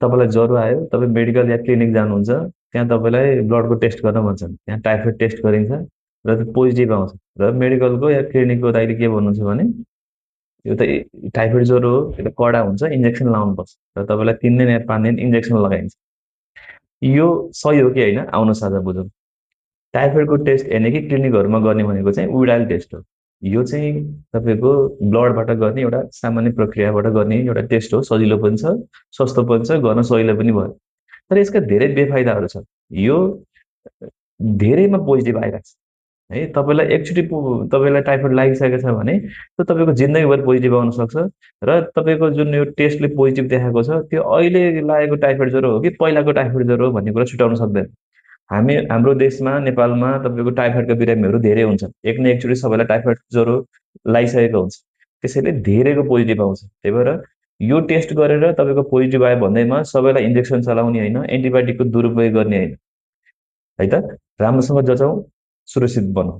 तपाईँलाई ज्वरो आयो, तपाईँ मेडिकल या क्लिनिक जानुहुन्छ, त्यहाँ तपाईँलाई ब्लडको टेस्ट गर्न भन्छन्, त्यहाँ टाइफोइड टेस्ट गरिन्छ र त्यो पोजिटिभ आउँछ। र मेडिकलको या क्लिनिकको दाइले के भन्नुहुन्छ भने यो त टाइफोइड ज्वरो हो, यो त कडा हुन्छ, इन्जेक्सन लाउनुपर्छ र तपाईँलाई 3 दिन या 5 दिन इन्जेक्सन लगाइन्छ। यो सही हो कि होइन, आउनुहोस् आज बुझौँ। टाइफोइडको टेस्ट हेर्ने कि क्लिनिकहरूमा गर्ने भनेको चाहिँ उडाइल टेस्ट हो। यो चाहिँ तपाईँको ब्लडबाट गर्ने एउटा सामान्य प्रक्रियाबाट गर्ने एउटा टेस्ट हो। सजिलो पनि छ, सस्तो पनि छ, गर्न सजिलो पनि भयो। तर यसका धेरै बेफाइदाहरू छन्। यो धेरैमा पोजिटिभ आइरहेको छ है। तपाईँलाई एकचोटि तपाईँलाई टाइफोइड लागिसकेको छ भने त तपाईँको जिन्दगीभर पोजिटिभ आउन सक्छ र तपाईँको जुन यो टेस्टले पोजिटिभ देखाएको छ त्यो अहिले लागेको टाइफोइड ज्वरो हो कि पहिलाको टाइफोइड ज्वरो हो भन्ने कुरा छुटाउन सक्दैन। हाम्रो देशमा नेपालमा तपाईँको टाइफोइडका बिरामीहरू धेरै हुन्छन्। एक न एकचोटि सबैलाई टाइफोइड ज्वरो लागिसकेको हुन्छ। त्यसैले धेरैको पोजिटिभ आउँछ। त्यही भएर यो टेस्ट गरेर तपाईँको पोजिटिभ आयो भन्दैमा सबैलाई इन्जेक्सन चलाउने होइन, एन्टिबायोटिकको दुरुपयोग गर्ने होइन है त। राम्रोसँग जचाउँ, सुरक्षित बनाऊ।